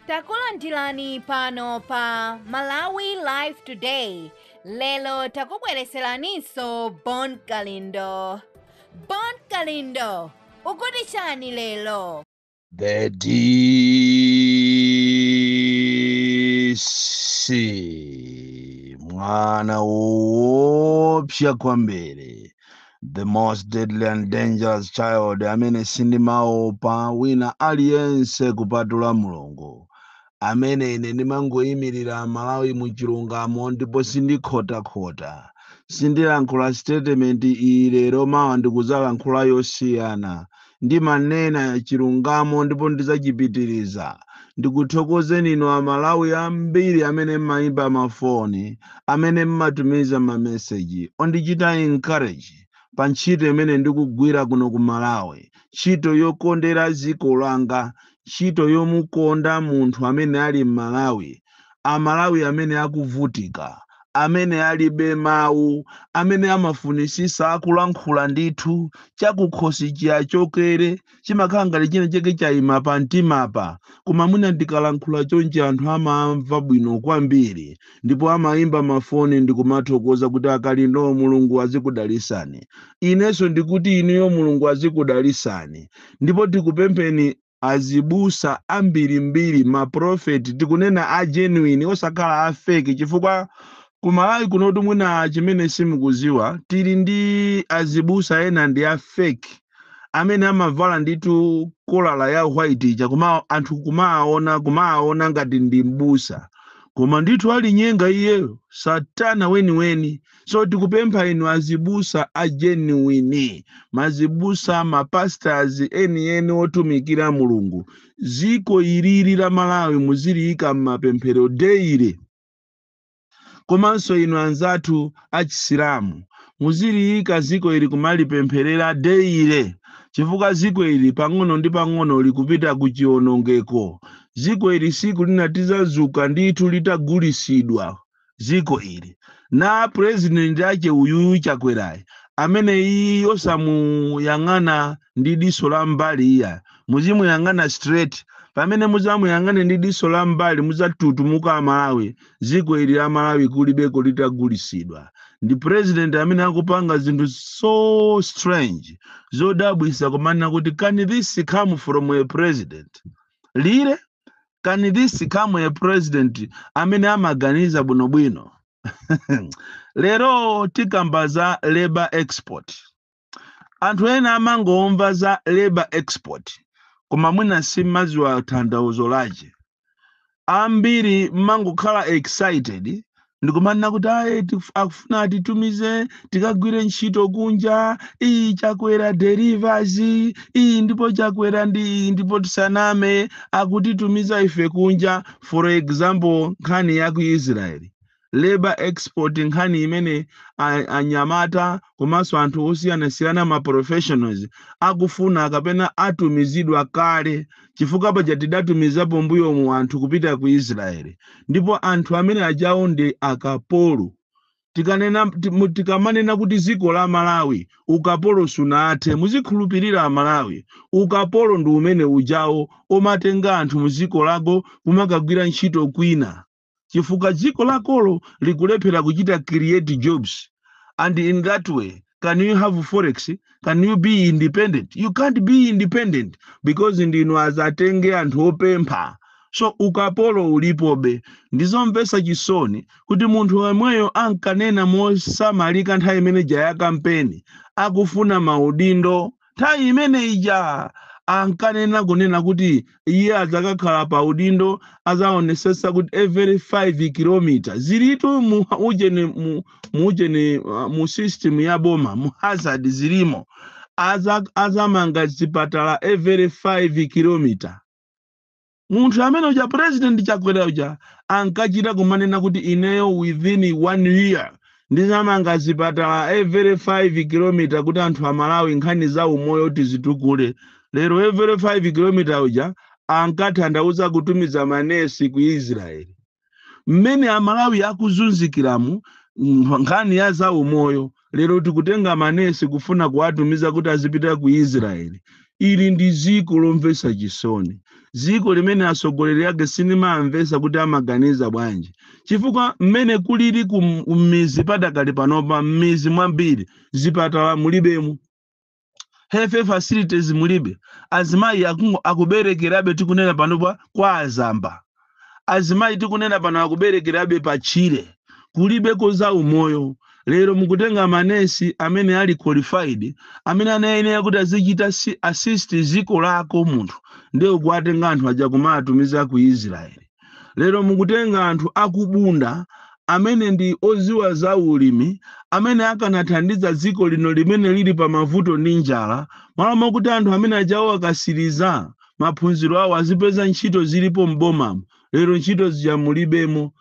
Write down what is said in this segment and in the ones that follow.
Takulandirani pano pa Malawi Live Today. Lero takubwereseraninso Bon Kalindo. Bon Kalindo, ukuti chani lero? The DC, mwana woopsa kwambiri, the most deadly and dangerous child amene sindimaopa wina aliyense kupatula Mulungu, amene ine ndimangoyimirira Malawi muchilungamo ndipo sindikhotakhota, sindilankhula statement iyi lero, mawa ndikuzalankhula yosiyana. Ndimanena chilungamo ndipo ndidzachipitiriza. Ndikuthokozeni inu Amalawi ambiri amene mmayimba mafoni, amene mmatumiza mameseji ondichita encourage pa ntchito imene ndikugwira kuno ku Malawi, ntchito yokondera dziko langa, ntchito yomukonda munthu amene ali m'Malawi, Amalawi amene akuvutika, amene alibe mawu, amene amafunisisa akulankhula ndithu chakukhosi chiyachokere, chimakhala ngati china chake chayima pa mtimapa. Koma mwina ndikalankhula chonchi anthu amamva bwino kwambiri ndipo amayimba mafoni ndikumathokoza kuti, "Akalindo, Mulungu azikudalisani." Inenso ndikuti inuyo Mulungu azikudalisani. Ndipo tikupempheni azibusa ambirimbiri, maprofeti, tikunena a genuine, osakhala a fake, chifukwa kumalawi kunotu mwina chimene simukuziwa, tili ndi azibusa ena ndi a fake amene amavala ndithu kolala ya white ija, kuma anthu kumaona ngati ndi mbusa, koma ndithu ali nyenga iyeyo, satana weniweni. So tikupempha inu azibusa a genuine, mazibusa, mapastors enieni otumikira Mulungu, ziko ilili la Malawi muziliyika m'mapemphero daily. Komanso inu anzathu achisilamu, muziliyika ziko ili kumalipempherera daily, chifukwa ziko ili pang'ono ndi pang'ono likupita ku chiwonongeko. Ziko ili siku lina tizazuka ndithu litagulisidwa ziko ili na president ache uyuyu Chakwerayi, amene iyi osamuyang'ana ndi diso la mbali iya, muzimuyang'ana straight. Pamene muzamuyang'ane ndi diso la mbali, muzatutumuka Amalawi. Ziko ili la Malawi kulibeko, litagulisidwa ndi president amene akupanga zinthu so strange, zodabwisa, kumanena kuti, "Can this come from a president? Lire, can this come a president amene amaganiza bwinobwino?" Lero tikamba za labor export. Anthu ena amangomva za labor export, koma mwina simmaziwa tanthauzo lache. Ambiri mmangokhala excited ndikumanena kuti aye, akufuna atitumize tikagwire ntchito kunja. Iyi Chakwera delivers iyi, ndipo Chakwera ndi iyi, ndipo tisaname, akutitumiza ife kunja. For example, nkhani ya ku Israeli, labor export, nkhani imene anyamata komanso anthu osiyanasiyana, ma professionals, akufuna kapena atumizidwa kale, chifukwa paja tidatumizapo mbuyomu anthu kupita ku Israeli, ndipo anthu amene ajawo ndi akapolo. Tikanena tikamanena kuti dziko la Malawi ukapolo sunathe, muzikhulupirira Amalawi, ukapolo ndi umene ujawo omatenga anthu mu dziko lako kumakagwira ntchito kwina, chifukwa dziko lakolo likulephera kuchita create jobs. And in that way, can you have forex? Can you be independent? You can't be independent because ndinu azatenge anthu opempha. So ukapolo ulipobe. Ndizomvetsa chisoni kuti munthu wemweyo ankanena mosamalika nthawi imene ija ya kampeni, akufuna maudindo, nthawi imene ija ankanena kunena kuti iye adzakakhala pa udindo azaonesesa kuti every 5 km zilitu mu ujeni, mu ujeni, mu system ya boma, mu Hansard zilimo, azamanga zipatala every 5 km. Munthu amene uja, President Chakwera uja, ankachita kumanena kuti, "Ineyo within one year ndizamanga zipatala every 5 km kuti anthu Amalawi nkhani za umoyo tizitukule." Lero every 5 km uja ankatanthauza kutumiza manesi ku Israeli. Mmene Amalawi akuzunzikiramu nkhani ya za umoyo, lero tikutenga manesi kufuna kuwatumiza kuti azipita ku Israeli. Ili ndi ziko lomvetsa chisoni. Dziko limene atsogoleri ake sindimamvesa kuti amaganiza bwanji, chifukwa mmene kulili ku m'mizi padakali panopa, m'mizi mwambiri zipatala mulibemo, health facilities mulibe. Azimayi akuberekerabe tikunena panopa kwa azamba. Azimayi tikunena pano akuberekerabe pa tchire, kulibeko za umoyo. Lero mukutenga manesi amene ali qualified, amene anayenera kuti azichita assist dziko lako munthu, ndiye kuwatenga anthu aja kumatumiza ku Israeli. Lero mukutenga anthu akubunda amene ndi oziwa za ulimi, amene akanathandiza dziko lino limene lili pa mavuto ndi njala. Malo mokuti anthu amene ajawo akasiriza maphunziro awo azipeza ntchito zilipo m'bomamo, lero ntchito zija mulibemo.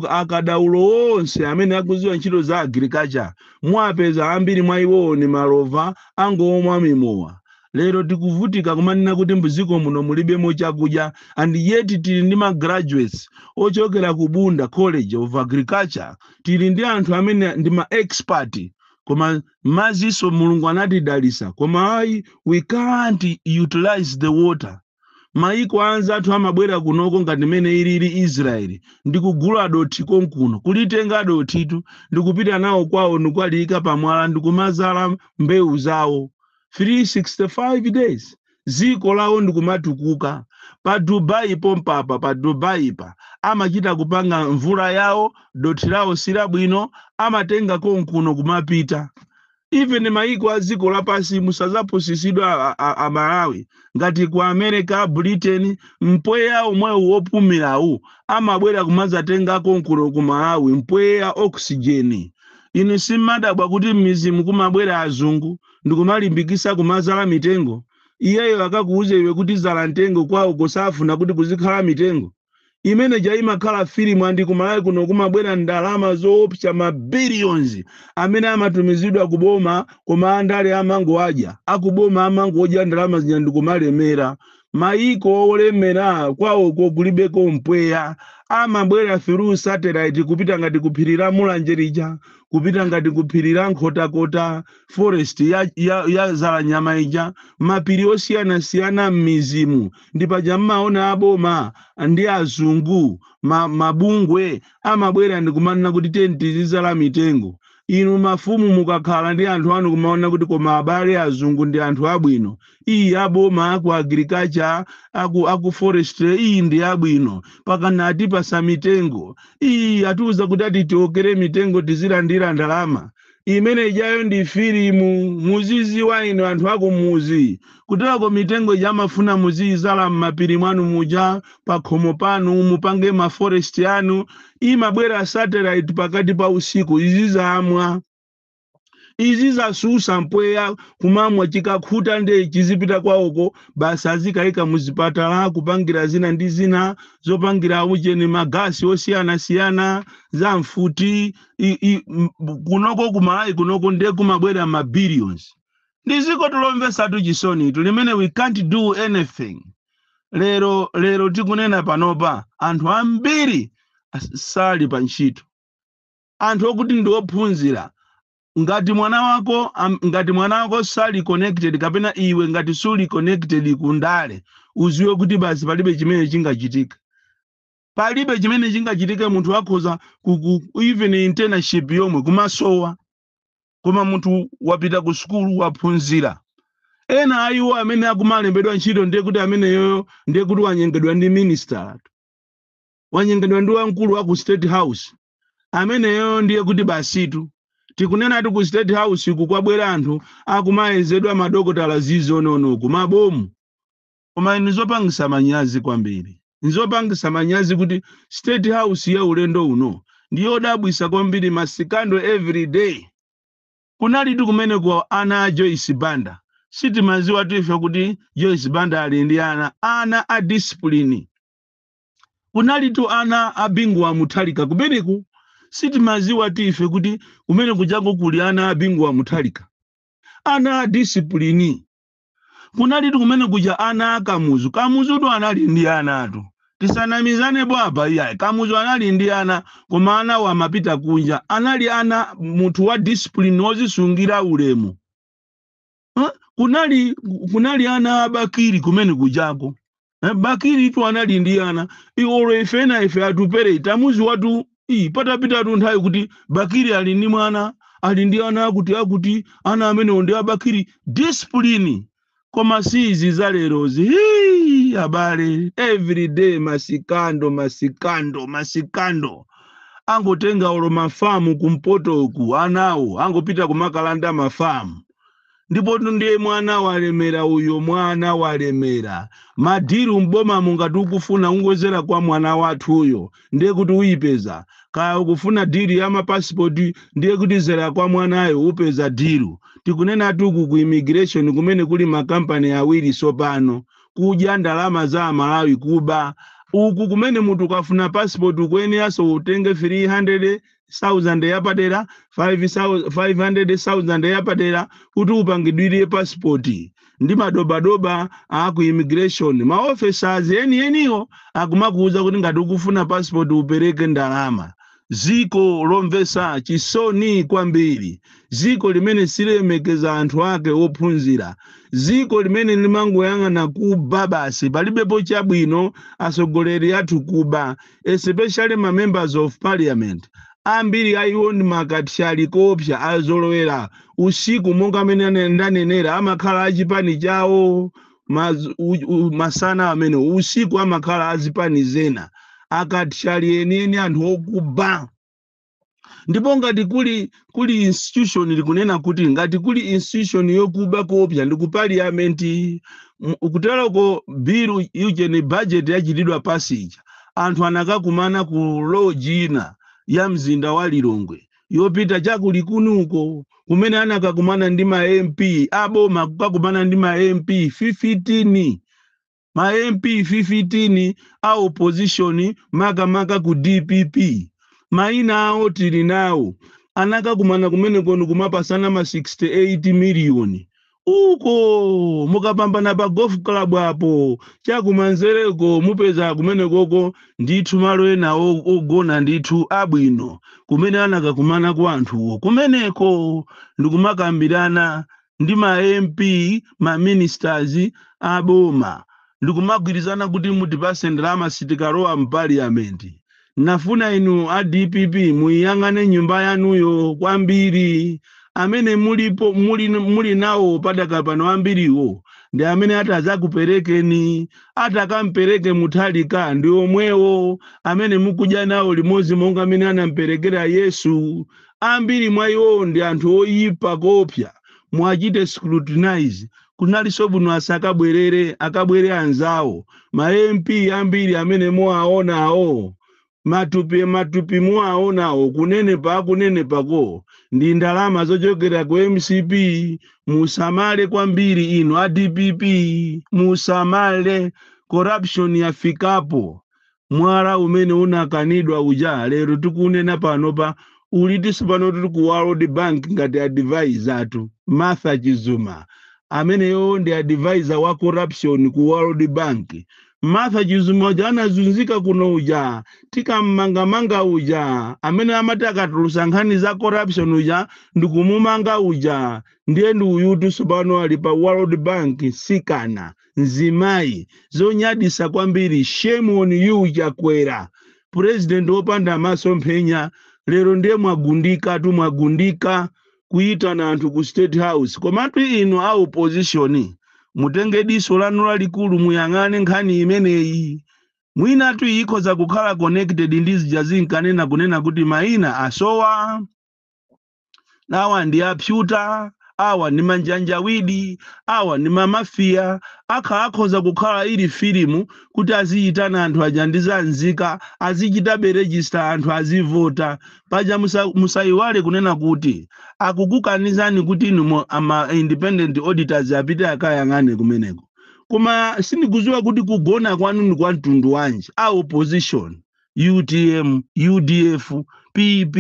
Akadaulo onse amene akuziwa ntchito za agriculture mwapeza ambiri mwa iwowo ni malova, angomwa mimowa. Lero tikuvutika kumanena kuti mdziko muno mulibemo chakudya, and yet tili ndi ma graduates ochokera ku Bunda College of Agriculture, tili ndi anthu amene ndi ma expert, koma maziso Mulungu anatidalisa, koma ayi, we can't utilize the water. Maiko anzathu amabwera kunoko ngati mene ilili Israeli ndikugula dothi konkuno, kulitenga dothitu ndikupita nawo kwawo, ndikwaliyika pamwala, ndikumazala mbewu zawo 365 days, ziko lawo ndikumatukuka. Pa Dubai pompapa, pa Dubai pa amachita kupanga mvula yawo, dothi lawo silabwino, amatenga konkuno kumapita. Even maiko a dziko lapansi, musazapusisidwa a Malawi, ngati ku America, Britain, mpweya omwewu wopumirawu amabwera kumazatenga konkuno ku Malawi, mpweya oxygen. Inu simmadabwa kuti m'mizimu kumabwera azungu ndikumalimbikisa kumazala mitengo? Iyeyo akakuuze iwe kuti zala mtengo, kwawo kusafuna kuti kuzikhala mitengo. Imene ja imakhala filimu. And kumalawi kuno kumabwera ndalama zoopsa, ma billions amene amatumizidwa kuboma, koma andale amangoadya, akuboma amangodya ndalama zija ndikumalemera. Maiko olemera kwawoko kulibeko mpweya, amabwera through satellite kupita ngati kuphiri la Mulanje lija, kupita ngati kuphiri la Nkhotakota forest ya Zalanyama ija, mapiri osiyanasiyana m'mizimu. Ndi paja mmaona aboma ndi azungu, mabungwe amabwera ndikumanena kuti tenti tizizala mitengo. Inu mafumu mukakhala ndi anthu anu kumaona kuti koma abale azungu ndi anthu abwino, iyi aboma aku agriculture, aku forestry, iyi ndi abwino, pakana atipasa mitengo, iyi atiuza kuti ati tiokere mitengo tizilandira ndalama. Imene ijayo ndi filimu. Muziziwa inu anthu akumuzi kuterako mitengo ija amafuna muziyizala m'mapiri mwanu muja, pakhomo panu mupange ma forest anu. Imabwera satellite pakati pa usiku, izizamwa, izi zasusa mpweya kumamwa, chikakhuta nde chizipita kwawoko basi, azikayika muzipatala kupangira zina ndi zina zopangira ucheni, magasi osiyanasiyana, za mfuti. Kunoko kumalawi kunoko ndiye kumabwera ma billions. Ndi ziko tulomvesatu chisoni itu limene we can't do anything. Lero tikunena panopa anthu ambiri sali pa ntchito, anthu okuti ndi ophunzira. Ngati mwana wako ngati mwana wako sali connected, kapena iwe ngati suli connected kundale, uziwe kuti basi palibe chimene chingachitika, palibe chimene chingachitike. Munthu akhoza even internship yomwe kumasowa, koma munthu wapita ku sukulu, waphunzira. Ena ayiwo amene akumalembedwa ntchito, ndiye kuti ameneyoyo ndiye kuti wanyengedwa ndi minister, wanyengedwa ndi wamkulu wa ku State House. Ameneyo ndiye kuti basitu. Tikunena ku State House ku kwabwera anthu akumayezedwa madokotala zizononoku mabomu. Koma nizopangisa manyazi kwambiri, nizopangisa manyazi kuti State House ya ulendo uno ndiyodabwisa kwambiri, ma scandal every day. Kunalitu kumeneko ana a Joyce Banda. Sitimaziwa tife kuti Joyce Banda ali ndi ana, ana a discipline. Kunalitu ana a Bingu wa Mutharika kumeneku. Sitimaziwa tife kuti kumene kuchako kuli ana a Bingu wa Mutharika, ana a discipline. Kunalitu kumene kuja ana a Kamuzu. Kamuzutu anali ndi anatu, tisanamizane bwaba iyayi. Kamuzu anali ndi ana, koma anawo amapita kunja. Anali ana munthu wa discipline, wozisungira ulemu. Huh? Kunali ana abakiri kumene kujako. Bakili tu anali ndi ana. Iwolo ifena ife Atupere tamuzi watu patapitatu nthawi kuti Bakili ali ndi mwana, ali ndi ana akuti akuti ana amenewo ndi abakili. Discipline. Koma si izi za lerozi. Hii, abale, everyday masikando, masikando, masikando. Angotenga olo mafamu kumpoto uku, anawo angopita kumakalanda mafamu. Ndipo ndiye mwana walemera uyo, mwana walemera. Ma deal mboma mungati ukufuna, ungozera kwa mwana wathuyo, ndiye kuti uyipeza. Kaya ukufuna deal ya mapasipoti, ndiye kuti zera kwa mwanayo, upeza deal. Tikunena tuku ku immigration kumene kuli makampani awiri sopano kudya ndalama za Amalawi, kuba uku kumene munthu ukafuna passport ukuyeneranso utenge 300,000 yapadera, 500,000 yapadera kuti upangidwire passport ndi madobadoba aku immigration. Ma officers enieniwo akumakuuza kuti ngati ukufuna passport upereke ndalama. Ziko lomvesa chisoni kwambiri, ziko limene silemekeza anthu ake ophunzira, ziko limene limangoyang'ana kuba basi, palibepo chabwino. Atsogoleri athu kuba, especially ma members of parliament, ambiri aiwo ndi makathyali kopsa, azolowera usiku. Monga amene ndanenera, amakhala achipani chawo masana amene, usiku amakhala azipani zena. Akathyali enieni, anthu okuba. Ndipo ngati kuli institution, likunena kuti ngati kuli institution yokuba kopya ndi ku parliament. Kuteroko bill ujeni, budget yachitidwa pass ija, anthu anakakumana ku lodge ina ya mzinda wa Lilongwe yopita chakulikunuko, kumene anakakumana ndi ma MP aboma, kukakumana ndi ma MP 15, ma MP 15 a opposition, makamaka ku DPP. Mayina awo tili nawo. Anakakumana kumeneko kumapasana ma 68 miliyoni uko. Mukapambana pa golf club apo chakumanzereko, mupeza kumenekoko ndithu malo ena ogona ndithu abwino, kumene anakakumana ku anthuwo kumeneko ndikumakambirana ndi ma MP, ma ministers aboma, ndikumagwirizana kuti mutipase ndalama, sitikalowa mparliament. Nafuna inu a DPP muyang'ane nyumba yanuyo kwambiri. Amene mulipo muli nawo padaka pano ambiriwo ndi amene atazakuperekeni, atakampereke Muthalika ndi omwewo amene mukudya nawo limodzi, monga amene anamperekera Yesu. Ambiri mwa iwowo ndi anthu oyipa kopya, mwachite scrutinize. Kunalinso bwino asakabwerere, akabwere anzawo. Ma MP ambiri amene muwaonawo, matupi matupi muwaonawo, kunenepa akunenepako ndi ndalama zochokera ku MCP. Musamale kwambiri inu a DPP, musamale. Corruption yafikapo. Mwala umene unakanidwa uja, lero tikunena panopa ulitinso pano tili ku World Bank ngati advisor tu. Martha Chizuma ameneyo ndi advisor wa corruption ku World Bank. Martha Chizuma uja anazunzika kuno uja, tikammangamanga uja, amene amati akatulusa nkhani za corruption uja ndikumumanga uja, ndiye ndi uyutu tsopano ali pa World Bank. Sikana mzimayi, zonyadisa kwambiri. Shame on you, Chakwera, president wopanda masomphenya. Lero ndiye mwagundika tu, mwagundika kuyitana anthu ku State House. Komatu inu a opposition, mutenge diso lanu lalikulu, muyang'ane nkhani imeneyi. Mwinatu ikhoza kukhala connected ndi zija zinkanena kunena kuti mayina asowa, awa ndi apyuta, awa ndi manjanjawidi, awa ndi mamafiya. Akha akhoza kukhala ili filimu kuti aziyitana anthu aja ndi zanzika, azichitabe register, anthu azivota paja. Musayiwale kunena kuti akukukanizani kuti inu ama independent auditors apite akayang'ane kumeneko. Koma sindikudziwa kuti kugona kwanu ndi kwa mtundu wanji, a opposition, UTM, UDF, PP,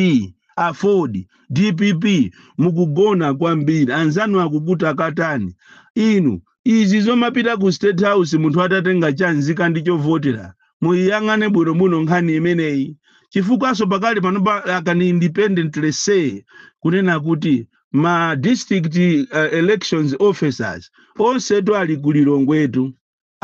AFORD, DPP. Mukugona kwambiri, anzanu akukutakatani inu. Izi zomapita ku State House munthu atatenga chanzika ndi chovotera, muyiyang'ane bwinobwino nkhani imeneyi, chifukwaso pakali panopa I can independently say kunena kuti ma district elections officers onsetu ali kulilongwetu.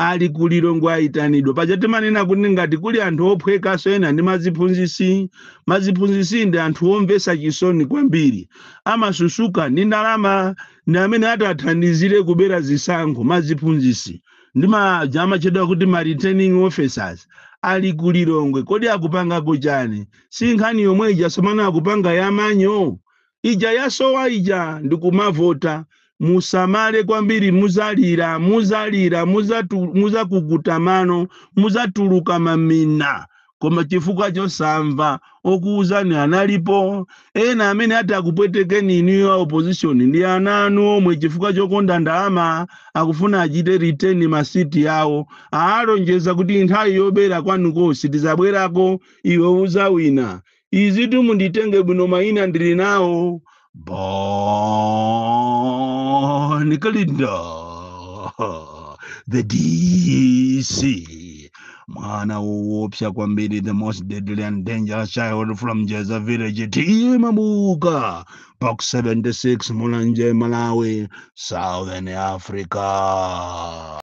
Ali ku Lilongwe, ayitanidwa. Paja timanena kuti ngati kuli anthu ophwekaso ena ndi maziphunzisi. Maziphunzisi ndi anthu omvesa chisoni kwambiri, amasusuka ndi ndalama, ndi amene atathandizire kubera zisankho. Maziphunzisi ndi maja amachedwa kuti ma returning officers ali ku Lilongwe, kodi akupangako chani? Si nkhani yomwe ija somana akupanga yamanyo ija yasowa ija ndikumavota. Musamale kwambiri, muzalira, muzalira, muzakukuta mano, muzatuluka mamina. Koma chifukwa chosamva okuwuzani analipo ena amene ati akupwetekeni inuyo opposition ndi ana anu omwe, chifukwa chokonda ndalama akufuna achite retain masiti yawo. Aalonjeza kuti nthawi yobera kwanuko sitizabwerako, iwe uzawina. Izi munditenge bwino, mayina ndili nawo. Bon Kalindo, the DC, mwana woopsa kwambiri, the most deadly and dangerous child from Jeza village, T/A Mabuka, Box 76, Mulanje, Malawi, Southern Africa.